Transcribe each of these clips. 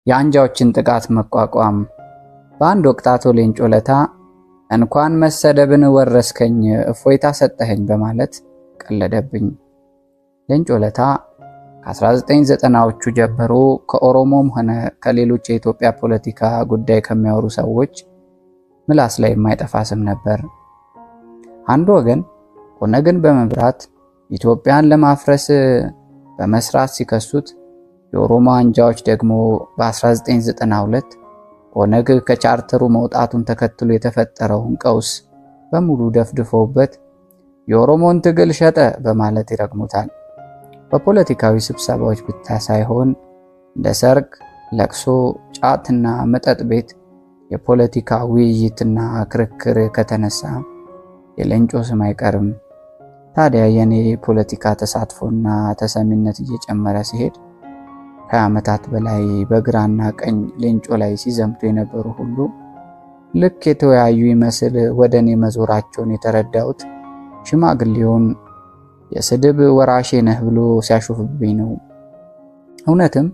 የአንጃዎችን ጥቃት መቋቋም። በአንድ ወቅት አቶ ሌንጮ ለታ እንኳን መሰደብን ወረስከኝ፣ እፎይታ ሰጠኸኝ በማለት ቀለደብኝ። ሌንጮ ለታ ከ1990ዎቹ ጀምሮ ከኦሮሞም ሆነ ከሌሎች የኢትዮጵያ ፖለቲካ ጉዳይ ከሚያወሩ ሰዎች ምላስ ላይ የማይጠፋ ስም ነበር። አንዱ ወገን ኦነግን በመምራት ኢትዮጵያን ለማፍረስ በመስራት ሲከሱት፣ የኦሮሞ አንጃዎች ደግሞ በ1992 ኦነግ ከቻርተሩ መውጣቱን ተከትሎ የተፈጠረውን ቀውስ በሙሉ ደፍድፈውበት የኦሮሞን ትግል ሸጠ በማለት ይረግሙታል። በፖለቲካዊ ስብሰባዎች ብቻ ሳይሆን እንደ ሰርግ፣ ለቅሶ፣ ጫትና መጠጥ ቤት የፖለቲካ ውይይትና ክርክር ከተነሳ የሌንጮ ስም አይቀርም። ታዲያ የኔ ፖለቲካ ተሳትፎና ተሰሚነት እየጨመረ ሲሄድ ከዓመታት በላይ በግራና ቀኝ ሌንጮ ላይ ሲዘምቱ የነበሩ ሁሉ ልክ የተወያዩ ይመስል ወደ እኔ መዞራቸውን የተረዳሁት ሽማግሌውን የስድብ ወራሼ ነህ ብሎ ሲያሾፍብኝ ነው። እውነትም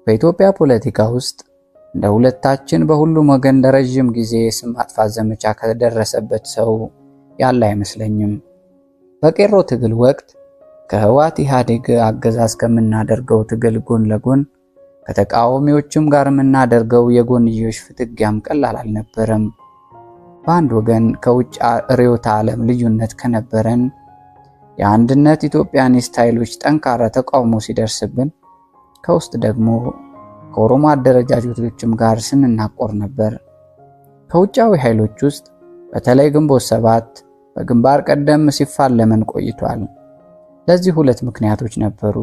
በኢትዮጵያ ፖለቲካ ውስጥ እንደ ሁለታችን በሁሉም ወገን ለረዥም ጊዜ ስም ማጥፋት ዘመቻ ከደረሰበት ሰው ያለ አይመስለኝም። በቄሮ ትግል ወቅት ከህወሓት ኢህአዴግ አገዛዝ ከምናደርገው ትግል ጎን ለጎን ከተቃዋሚዎችም ጋር የምናደርገው የጎንዮሽ ፍትጊያም ቀላል አልነበረም። በአንድ ወገን ከውጭ ርዕዮተ ዓለም ልዩነት ከነበረን የአንድነት ኢትዮጵያኒስት ኃይሎች ጠንካራ ተቃውሞ ሲደርስብን፣ ከውስጥ ደግሞ ከኦሮሞ አደረጃጀቶችም ጋር ስንናቆር ነበር። ከውጫዊ ኃይሎች ውስጥ በተለይ ግንቦት 7 በግንባር ቀደም ሲፋለመን ቆይቷል። ለዚህ ሁለት ምክንያቶች ነበሩ።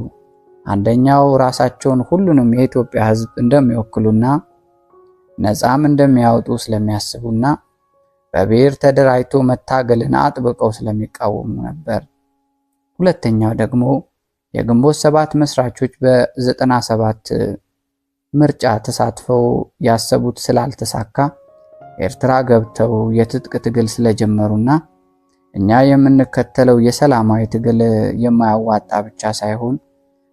አንደኛው ራሳቸውን ሁሉንም የኢትዮጵያ ሕዝብ እንደሚወክሉና ነፃም እንደሚያወጡ ስለሚያስቡና በብሔር ተደራጅቶ መታገልን አጥብቀው ስለሚቃወሙ ነበር። ሁለተኛው ደግሞ የግንቦት 7 መስራቾች በ97 ምርጫ ተሳትፈው ያሰቡት ስላልተሳካ ኤርትራ ገብተው የትጥቅ ትግል ስለጀመሩና እኛ የምንከተለው የሰላማዊ ትግል የማያዋጣ ብቻ ሳይሆን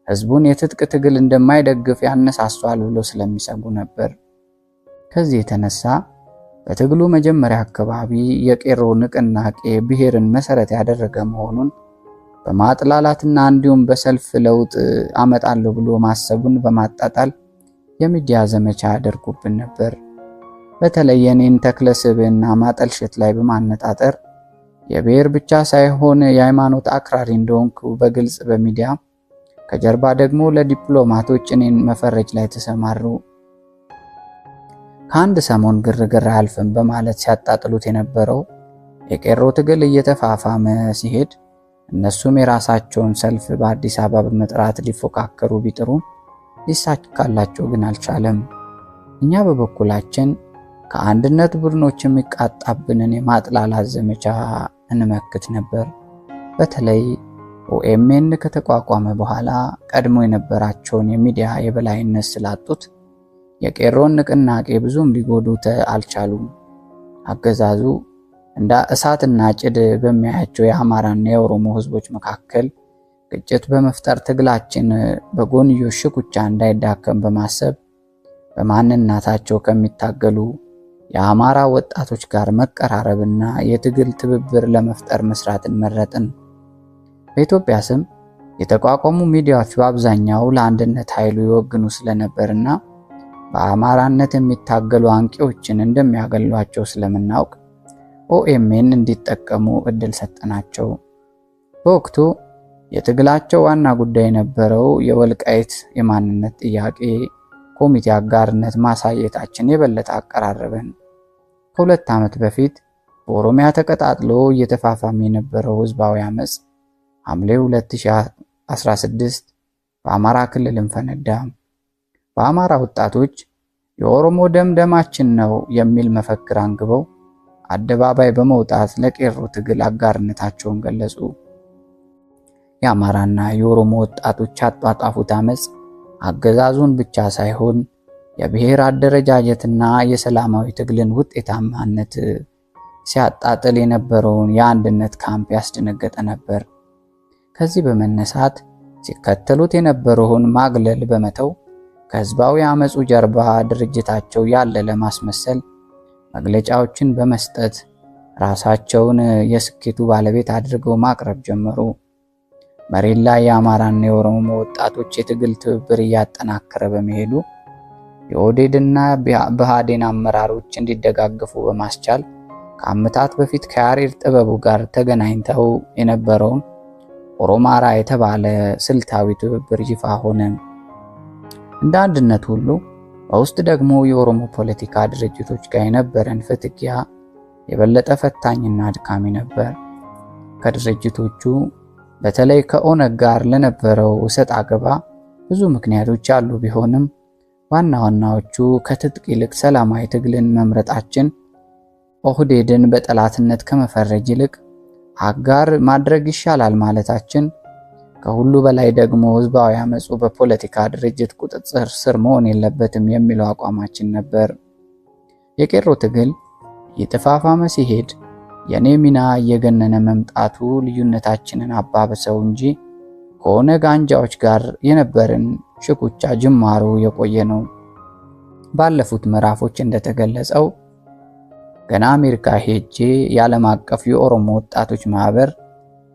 ህዝቡን የትጥቅ ትግል እንደማይደግፍ ያነሳሷል ብሎ ስለሚሰጉ ነበር። ከዚህ የተነሳ በትግሉ መጀመሪያ አካባቢ የቄሮ ንቅናቄ ብሔርን መሰረት ያደረገ መሆኑን በማጥላላትና እንዲሁም በሰልፍ ለውጥ አመጣለሁ ብሎ ማሰቡን በማጣጣል የሚዲያ ዘመቻ ያደርጉብን ነበር። በተለይ የኔን ተክለ ስብዕና ማጠልሸት ላይ በማነጣጠር የብሔር ብቻ ሳይሆን የሃይማኖት አክራሪ እንደሆንኩ በግልጽ በሚዲያ ከጀርባ ደግሞ ለዲፕሎማቶች እኔን መፈረጅ ላይ ተሰማሩ። ከአንድ ሰሞን ግርግር አያልፍም በማለት ሲያጣጥሉት የነበረው የቄሮ ትግል እየተፋፋመ ሲሄድ እነሱም የራሳቸውን ሰልፍ በአዲስ አበባ በመጥራት ሊፎካከሩ ቢጥሩ ሊሳካላቸው ግን አልቻለም። እኛ በበኩላችን ከአንድነት ቡድኖች የሚቃጣብንን የማጥላላት ዘመቻ እንመክት ነበር። በተለይ ኦኤምኤን ከተቋቋመ በኋላ ቀድሞ የነበራቸውን የሚዲያ የበላይነት ስላጡት የቄሮን ንቅናቄ ብዙም ሊጎዱት አልቻሉም። አገዛዙ እንደ እሳትና ጭድ በሚያያቸው የአማራና የኦሮሞ ሕዝቦች መካከል ግጭት በመፍጠር ትግላችን በጎንዮሽ ሽኩቻ እንዳይዳከም በማሰብ በማንነታቸው ከሚታገሉ የአማራ ወጣቶች ጋር መቀራረብና የትግል ትብብር ለመፍጠር መስራትን መረጥን። በኢትዮጵያ ስም የተቋቋሙ ሚዲያዎች በአብዛኛው ለአንድነት ኃይሉ ይወግኑ ስለነበርና በአማራነት የሚታገሉ አንቂዎችን እንደሚያገሏቸው ስለምናውቅ ኦኤምኤን እንዲጠቀሙ እድል ሰጠናቸው። በወቅቱ የትግላቸው ዋና ጉዳይ የነበረው የወልቃይት የማንነት ጥያቄ ኮሚቴ አጋርነት ማሳየታችን የበለጠ አቀራረበን። ከ2 ዓመት በፊት በኦሮሚያ ተቀጣጥሎ እየተፋፋመ የነበረው ህዝባዊ አመፅ ሐምሌ 2016 በአማራ ክልልም ፈነዳ። በአማራ ወጣቶች የኦሮሞ ደም ደማችን ነው የሚል መፈክር አንግበው አደባባይ በመውጣት ለቄሮ ትግል አጋርነታቸውን ገለጹ። የአማራና የኦሮሞ ወጣቶች ያጧጧፉት አመፅ አገዛዙን ብቻ ሳይሆን የብሔር አደረጃጀትና የሰላማዊ ትግልን ውጤታማነት ሲያጣጥል የነበረውን የአንድነት ካምፕ ያስደነገጠ ነበር። ከዚህ በመነሳት ሲከተሉት የነበረውን ማግለል በመተው ከህዝባዊ አመፁ ጀርባ ድርጅታቸው ያለ ለማስመሰል መግለጫዎችን በመስጠት ራሳቸውን የስኬቱ ባለቤት አድርገው ማቅረብ ጀመሩ። መሬት ላይ የአማራና የኦሮሞ ወጣቶች የትግል ትብብር እያጠናከረ በመሄዱ የኦህዴድና ብአዴን አመራሮች እንዲደጋገፉ በማስቻል ከዓመታት በፊት ከያሬድ ጥበቡ ጋር ተገናኝተው የነበረውን ኦሮማራ የተባለ ስልታዊ ትብብር ይፋ ሆነ። እንደ አንድነት ሁሉ በውስጥ ደግሞ የኦሮሞ ፖለቲካ ድርጅቶች ጋር የነበረን ፍትጊያ የበለጠ ፈታኝና አድካሚ ነበር። ከድርጅቶቹ በተለይ ከኦነግ ጋር ለነበረው እሰጥ አገባ ብዙ ምክንያቶች ያሉ ቢሆንም ዋና ዋናዎቹ ከትጥቅ ይልቅ ሰላማዊ ትግልን መምረጣችን፣ ኦህዴድን በጠላትነት ከመፈረጅ ይልቅ አጋር ማድረግ ይሻላል ማለታችን፣ ከሁሉ በላይ ደግሞ ህዝባዊ አመፁ በፖለቲካ ድርጅት ቁጥጥር ስር መሆን የለበትም የሚለው አቋማችን ነበር። የቄሮ ትግል እየተፋፋመ ሲሄድ የኔ ሚና እየገነነ መምጣቱ ልዩነታችንን አባብሰው እንጂ ከኦነግ አንጃዎች ጋር የነበረን ሽኩቻ ጅማሮ የቆየ ነው። ባለፉት ምዕራፎች እንደተገለጸው ገና አሜሪካ ሄጄ የዓለም አቀፍ የኦሮሞ ወጣቶች ማህበር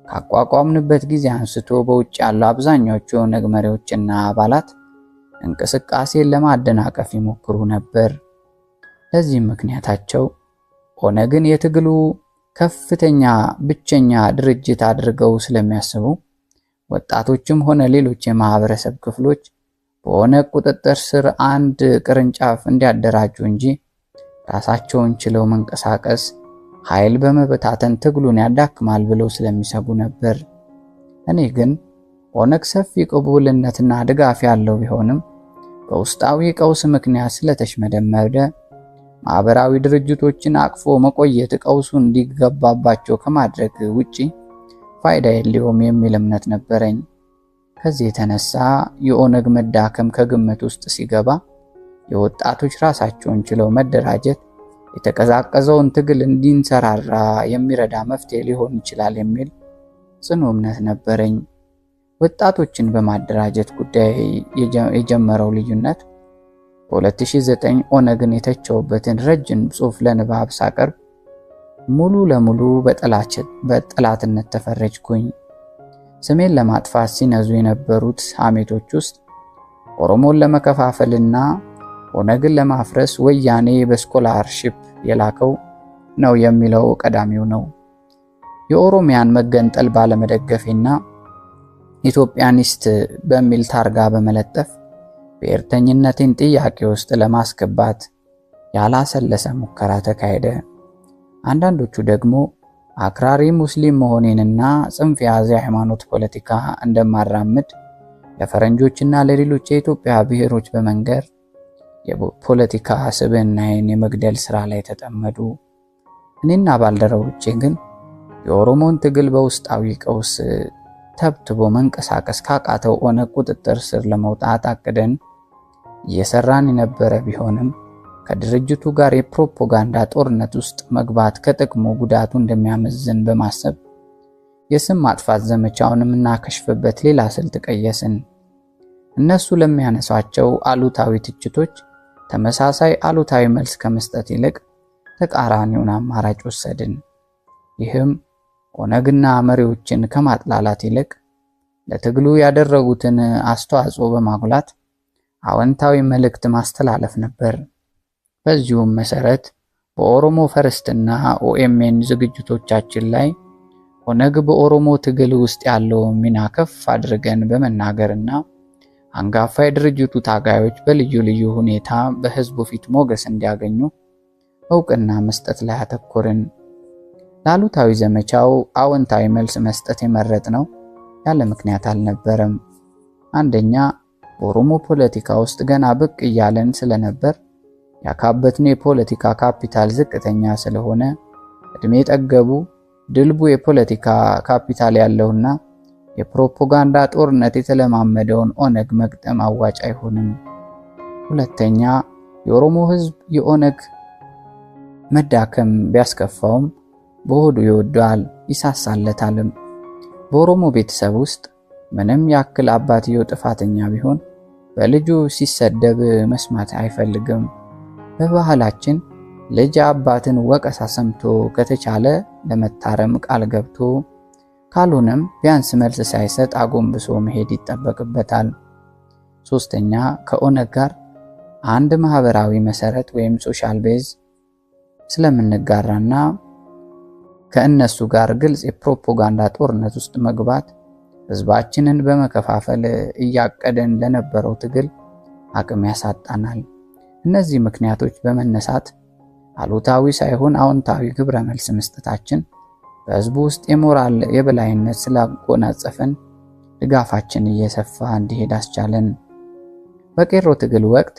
ካቋቋምንበት ጊዜ አንስቶ በውጭ ያሉ አብዛኛዎቹ የኦነግ መሪዎችና አባላት እንቅስቃሴን ለማደናቀፍ ይሞክሩ ነበር። ለዚህም ምክንያታቸው ኦነግን የትግሉ ከፍተኛ ብቸኛ ድርጅት አድርገው ስለሚያስቡ ወጣቶችም ሆነ ሌሎች የማህበረሰብ ክፍሎች በኦነግ ቁጥጥር ስር አንድ ቅርንጫፍ እንዲያደራጁ እንጂ ራሳቸውን ችለው መንቀሳቀስ ኃይል በመበታተን ትግሉን ያዳክማል ብለው ስለሚሰጉ ነበር። እኔ ግን ኦነግ ሰፊ ቅቡልነትና ድጋፍ ያለው ቢሆንም በውስጣዊ ቀውስ ምክንያት ስለተሽመደመደ ማህበራዊ ድርጅቶችን አቅፎ መቆየት ቀውሱ እንዲገባባቸው ከማድረግ ውጪ ፋይዳ የለውም የሚል እምነት ነበረኝ። ከዚህ የተነሳ የኦነግ መዳከም ከግምት ውስጥ ሲገባ የወጣቶች ራሳቸውን ችለው መደራጀት የተቀዛቀዘውን ትግል እንዲንሰራራ የሚረዳ መፍትሄ ሊሆን ይችላል የሚል ጽኑ እምነት ነበረኝ። ወጣቶችን በማደራጀት ጉዳይ የጀመረው ልዩነት በ2009 ኦነግን የተቸውበትን ረጅም ጽሑፍ ለንባብ ሳቀርብ ሙሉ ለሙሉ በጠላትነት ተፈረጅኩኝ። ስሜን ለማጥፋት ሲነዙ የነበሩት ሐሜቶች ውስጥ ኦሮሞን ለመከፋፈልና ኦነግን ለማፍረስ ወያኔ በ scholarship የላከው ነው የሚለው ቀዳሚው ነው። የኦሮሚያን መገንጠል ባለመደገፌና Ethiopianist በሚል ታርጋ በመለጠፍ ብሔርተኝነቴን ጥያቄ ውስጥ ለማስገባት ያላሰለሰ ሙከራ ተካሄደ። አንዳንዶቹ ደግሞ አክራሪ ሙስሊም መሆኔንና ጽንፍ የያዘ የሃይማኖት ፖለቲካ እንደማራምድ ለፈረንጆችና ለሌሎች የኢትዮጵያ ብሔሮች በመንገር የፖለቲካ ስብዕናዬን የመግደል ስራ ላይ ተጠመዱ። እኔና ባልደረቦቼ ግን የኦሮሞን ትግል በውስጣዊ ቀውስ ተብትቦ መንቀሳቀስ ካቃተው ኦነግ ቁጥጥር ስር ለመውጣት አቅደን እየሰራን የነበረ ቢሆንም ከድርጅቱ ጋር የፕሮፓጋንዳ ጦርነት ውስጥ መግባት ከጥቅሙ ጉዳቱ እንደሚያመዝን በማሰብ የስም ማጥፋት ዘመቻውን የምናከሽፍበት ሌላ ስልት ቀየስን። እነሱ ለሚያነሷቸው አሉታዊ ትችቶች ተመሳሳይ አሉታዊ መልስ ከመስጠት ይልቅ ተቃራኒውን አማራጭ ወሰድን። ይህም ኦነግና መሪዎችን ከማጥላላት ይልቅ ለትግሉ ያደረጉትን አስተዋጽኦ በማጉላት አዎንታዊ መልእክት ማስተላለፍ ነበር። በዚሁም መሰረት በኦሮሞ First ና ኦኤምኤን ዝግጅቶቻችን ላይ ኦነግ በኦሮሞ ትግል ውስጥ ያለውን ሚና ከፍ አድርገን በመናገርና አንጋፋ የድርጅቱ ታጋዮች በልዩ ልዩ ሁኔታ በህዝቡ ፊት ሞገስ እንዲያገኙ እውቅና መስጠት ላይ አተኮርን። ላሉታዊ ዘመቻው አዎንታዊ መልስ መስጠት የመረጥነው ያለ ምክንያት አልነበረም። አንደኛ፣ በኦሮሞ ፖለቲካ ውስጥ ገና ብቅ እያለን ስለነበር ያካበትነው የፖለቲካ ካፒታል ዝቅተኛ ስለሆነ እድሜ ጠገቡ ድልቡ የፖለቲካ ካፒታል ያለውና የፕሮፓጋንዳ ጦርነት የተለማመደውን ኦነግ መግጠም አዋጭ አይሆንም። ሁለተኛ፣ የኦሮሞ ህዝብ የኦነግ መዳከም ቢያስከፋውም በሆዱ ይወደዋል፣ ይሳሳለታልም። በኦሮሞ ቤተሰብ ውስጥ ምንም ያክል አባትየው ጥፋተኛ ቢሆን በልጁ ሲሰደብ መስማት አይፈልግም። በባህላችን ልጅ አባትን ወቀሳ ሰምቶ ከተቻለ ለመታረም ቃል ገብቶ ካልሆነም ቢያንስ መልስ ሳይሰጥ አጎንብሶ መሄድ ይጠበቅበታል። ሶስተኛ፣ ከኦነግ ጋር አንድ ማህበራዊ መሰረት ወይም social base ስለምንጋራና ከእነሱ ጋር ግልጽ የፕሮፓጋንዳ ጦርነት ውስጥ መግባት ህዝባችንን በመከፋፈል እያቀደን ለነበረው ትግል አቅም ያሳጣናል። እነዚህ ምክንያቶች በመነሳት አሉታዊ ሳይሆን አዎንታዊ ግብረ መልስ መስጠታችን በህዝቡ ውስጥ የሞራል የበላይነት ስላጎናጸፈን ድጋፋችን እየሰፋ እንዲሄድ አስቻለን። በቄሮ ትግል ወቅት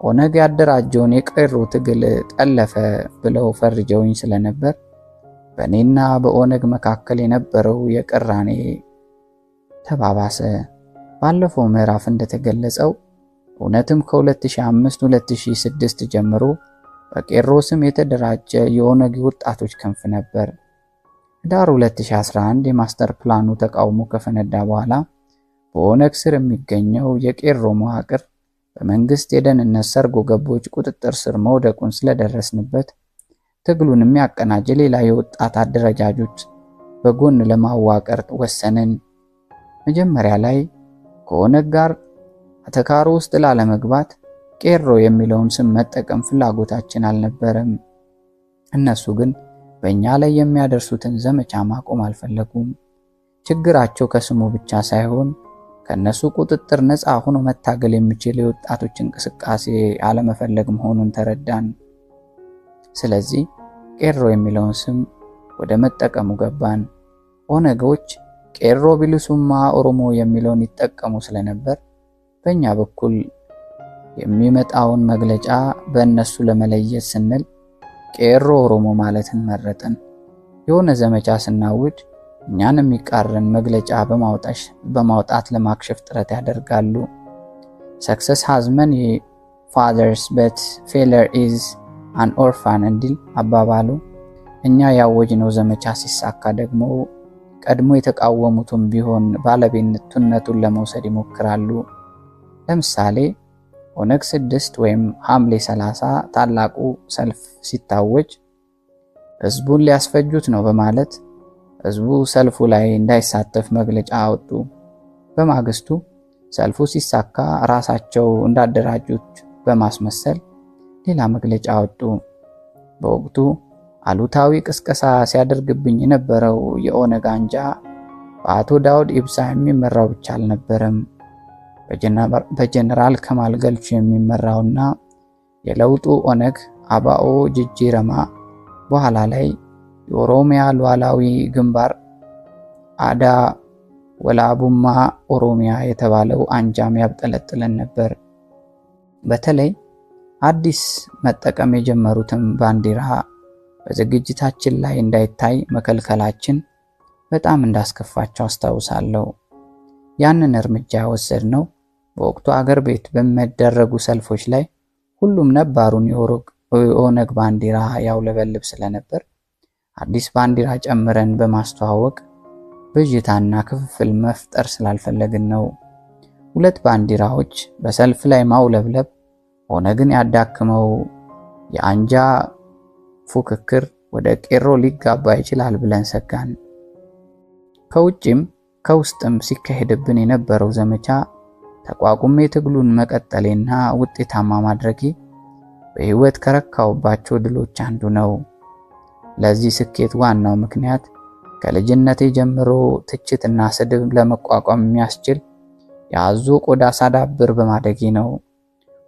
ኦነግ ያደራጀውን የቄሮ ትግል ጠለፈ ብለው ፈርጀውኝ ስለነበር በእኔና በኦነግ መካከል የነበረው የቅራኔ ተባባሰ። ባለፈው ምዕራፍ እንደተገለጸው እውነትም ከ2005 2006 ጀምሮ በቄሮ ስም የተደራጀ የኦነግ ወጣቶች ክንፍ ነበር። ህዳር 2011 የማስተር ፕላኑ ተቃውሞ ከፈነዳ በኋላ በኦነግ ስር የሚገኘው የቄሮ መዋቅር በመንግስት የደህንነት ሰርጎ ገቦች ቁጥጥር ስር መውደቁን ስለደረስንበት ትግሉን የሚያቀናጅ ሌላ የወጣት አደረጃጆች በጎን ለማዋቀር ወሰንን። መጀመሪያ ላይ ከኦነግ ጋር አተካሮ ውስጥ ላለመግባት ቄሮ የሚለውን ስም መጠቀም ፍላጎታችን አልነበረም። እነሱ ግን በእኛ ላይ የሚያደርሱትን ዘመቻ ማቆም አልፈለጉም። ችግራቸው ከስሙ ብቻ ሳይሆን ከነሱ ቁጥጥር ነፃ ሆኖ መታገል የሚችል የወጣቶች እንቅስቃሴ አለመፈለግ መሆኑን ተረዳን። ስለዚህ ቄሮ የሚለውን ስም ወደ መጠቀሙ ገባን። ኦነጎች ቄሮ ቢሊሱማ ኦሮሞ የሚለውን ይጠቀሙ ስለነበር በእኛ በኩል የሚመጣውን መግለጫ በእነሱ ለመለየት ስንል ቄሮ ኦሮሞ ማለትን መረጥን። የሆነ ዘመቻ ስናውጅ እኛን የሚቃረን መግለጫ በማውጣት ለማክሸፍ ጥረት ያደርጋሉ። "Success has many fathers, but failure is an orphan" እንዲል አባባሉ እኛ ያወጅነው ዘመቻ ሲሳካ ደግሞ ቀድሞ የተቃወሙትም ቢሆን ባለቤትነቱን ለመውሰድ ይሞክራሉ። ለምሳሌ ኦነግ 6 ወይም ሐምሌ 30 ታላቁ ሰልፍ ሲታወጅ ህዝቡን ሊያስፈጁት ነው በማለት ህዝቡ ሰልፉ ላይ እንዳይሳተፍ መግለጫ አወጡ። በማግስቱ ሰልፉ ሲሳካ ራሳቸው እንዳደራጁት በማስመሰል ሌላ መግለጫ አወጡ። በወቅቱ አሉታዊ ቅስቀሳ ሲያደርግብኝ የነበረው የኦነግ አንጃ በአቶ ዳውድ ኢብሳ የሚመራው ብቻ አልነበረም። በጀነራል ከማል ገልቹ የሚመራውና የለውጡ ኦነግ አባኦ ጅጂረማ፣ በኋላ ላይ የኦሮሚያ ሉዓላዊ ግንባር አዳ ወላቡማ ኦሮሚያ የተባለው አንጃም ያብጠለጥለን ነበር። በተለይ አዲስ መጠቀም የጀመሩትን ባንዲራ በዝግጅታችን ላይ እንዳይታይ መከልከላችን በጣም እንዳስከፋቸው አስታውሳለሁ። ያንን እርምጃ የወሰድነው በወቅቱ አገር ቤት በሚደረጉ ሰልፎች ላይ ሁሉም ነባሩን የኦነግ ባንዲራ ያውለበልብ ስለነበር አዲስ ባንዲራ ጨምረን በማስተዋወቅ ብዥታና ክፍፍል መፍጠር ስላልፈለግን ነው። ሁለት ባንዲራዎች በሰልፍ ላይ ማውለብለብ ኦነግን ያዳክመው የአንጃ ፉክክር ወደ ቄሮ ሊጋባ ይችላል ብለን ሰጋን። ከውጭም ከውስጥም ሲካሄድብን የነበረው ዘመቻ ተቋቁሜ ትግሉን መቀጠሌና ውጤታማ ማድረጌ በሕይወት ከረካውባቸው ድሎች አንዱ ነው። ለዚህ ስኬት ዋናው ምክንያት ከልጅነቴ ጀምሮ ትችትና ስድብ ለመቋቋም የሚያስችል የአዞ ቆዳ ሳዳብር በማደጌ ነው።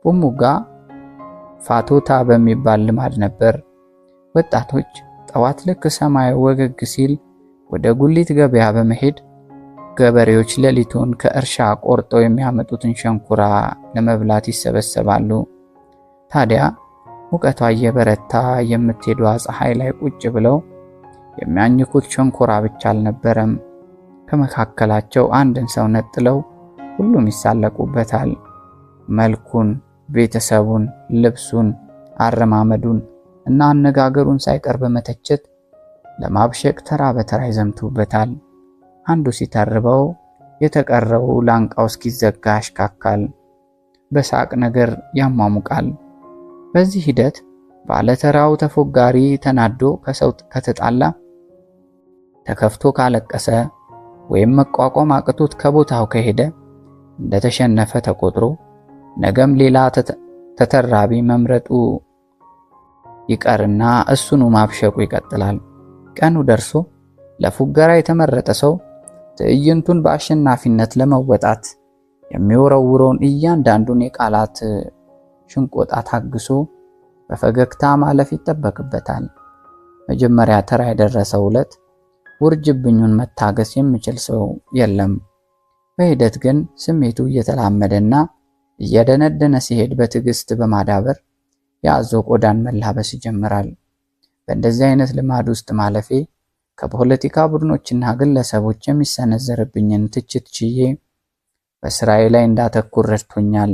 ቡሙጋ ፋቶታ በሚባል ልማድ ነበር። ወጣቶች ጠዋት ልክ ሰማዩ ወገግ ሲል ወደ ጉሊት ገበያ በመሄድ ገበሬዎች ሌሊቱን ከእርሻ ቆርጠው የሚያመጡትን ሸንኮራ ለመብላት ይሰበሰባሉ። ታዲያ ሙቀቷ እየበረታ የምትሄዷ ፀሐይ ላይ ቁጭ ብለው የሚያኝኩት ሸንኮራ ብቻ አልነበረም። ከመካከላቸው አንድን ሰው ነጥለው ሁሉም ይሳለቁበታል። መልኩን፣ ቤተሰቡን፣ ልብሱን፣ አረማመዱን እና አነጋገሩን ሳይቀር በመተቸት ለማብሸቅ ተራ በተራ ይዘምቱበታል። አንዱ ሲተርበው የተቀረው ላንቃው እስኪዘጋ ያሽካካል። በሳቅ ነገር ያሟሙቃል። በዚህ ሂደት ባለተራው ተፎጋሪ ተናዶ ከሰው ከተጣላ፣ ተከፍቶ ካለቀሰ ወይም መቋቋም አቅቶት ከቦታው ከሄደ እንደተሸነፈ ተቆጥሮ ነገም ሌላ ተተራቢ መምረጡ ይቀርና እሱኑ ማብሸቁ ይቀጥላል። ቀኑ ደርሶ ለፉገራ የተመረጠ ሰው ትዕይንቱን በአሸናፊነት ለመወጣት የሚወረውረውን እያንዳንዱን የቃላት ሽንቆጣ ታግሶ በፈገግታ ማለፍ ይጠበቅበታል። መጀመሪያ ተራ የደረሰው ዕለት ውርጅብኙን መታገስ የሚችል ሰው የለም። በሂደት ግን ስሜቱ እየተላመደና እየደነደነ ሲሄድ በትዕግስት በማዳበር የአዞ ቆዳን መላበስ ይጀምራል። በእንደዚህ አይነት ልማድ ውስጥ ማለፌ ከፖለቲካ ቡድኖችና ግለሰቦች የሚሰነዘርብኝን ትችት ችዬ በስራዬ ላይ እንዳተኩር ረድቶኛል።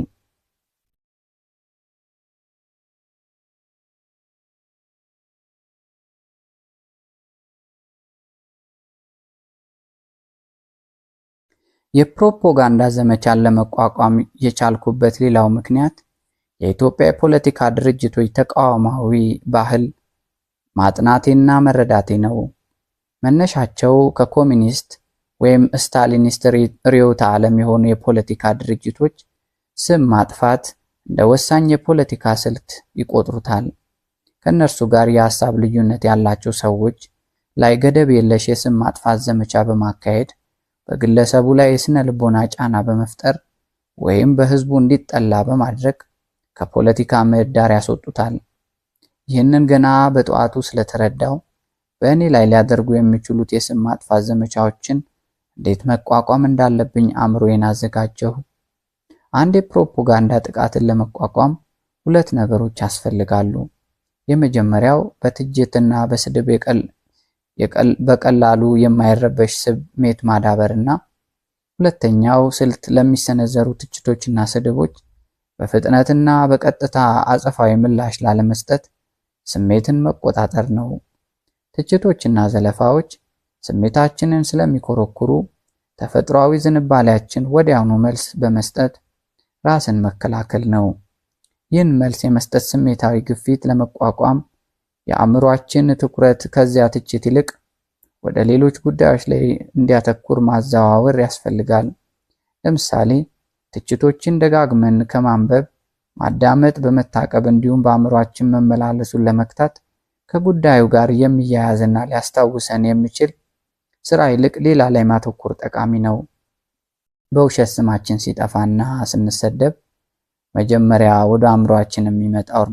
የፕሮፖጋንዳ ዘመቻን ለመቋቋም የቻልኩበት ሌላው ምክንያት የኢትዮጵያ የፖለቲካ ድርጅቶች ተቋማዊ ባህል ማጥናቴና መረዳቴ ነው። መነሻቸው ከኮሚኒስት ወይም ስታሊኒስት ርዕዮተ ዓለም የሆኑ የፖለቲካ ድርጅቶች ስም ማጥፋት እንደ ወሳኝ የፖለቲካ ስልት ይቆጥሩታል። ከእነርሱ ጋር የሀሳብ ልዩነት ያላቸው ሰዎች ላይ ገደብ የለሽ የስም ማጥፋት ዘመቻ በማካሄድ በግለሰቡ ላይ የስነ ልቦና ጫና በመፍጠር ወይም በሕዝቡ እንዲጠላ በማድረግ ከፖለቲካ ምህዳር ያስወጡታል። ይህንን ገና በጠዋቱ ስለተረዳው በእኔ ላይ ሊያደርጉ የሚችሉት የስም ማጥፋት ዘመቻዎችን እንዴት መቋቋም እንዳለብኝ አእምሮዬን አዘጋጀሁ። አንድ የፕሮፓጋንዳ ጥቃትን ለመቋቋም ሁለት ነገሮች ያስፈልጋሉ። የመጀመሪያው በትችትና በስድብ በቀላሉ የማይረበሽ ስሜት ማዳበርና ሁለተኛው ስልት ለሚሰነዘሩ ትችቶችና ስድቦች በፍጥነትና በቀጥታ አጸፋዊ ምላሽ ላለመስጠት ስሜትን መቆጣጠር ነው። ትችቶችና ዘለፋዎች ስሜታችንን ስለሚኮረኩሩ ተፈጥሯዊ ዝንባሌያችን ወዲያውኑ መልስ በመስጠት ራስን መከላከል ነው። ይህን መልስ የመስጠት ስሜታዊ ግፊት ለመቋቋም የአእምሯችን ትኩረት ከዚያ ትችት ይልቅ ወደ ሌሎች ጉዳዮች ላይ እንዲያተኩር ማዘዋወር ያስፈልጋል። ለምሳሌ ትችቶችን ደጋግመን ከማንበብ፣ ማዳመጥ በመታቀብ እንዲሁም በአእምሯችን መመላለሱን ለመግታት ከጉዳዩ ጋር የሚያያዝና ሊያስታውሰን የሚችል ስራ ይልቅ ሌላ ላይ ማተኮር ጠቃሚ ነው። በውሸት ስማችን ሲጠፋና ስንሰደብ መጀመሪያ ወደ አእምሯችን የሚመጣው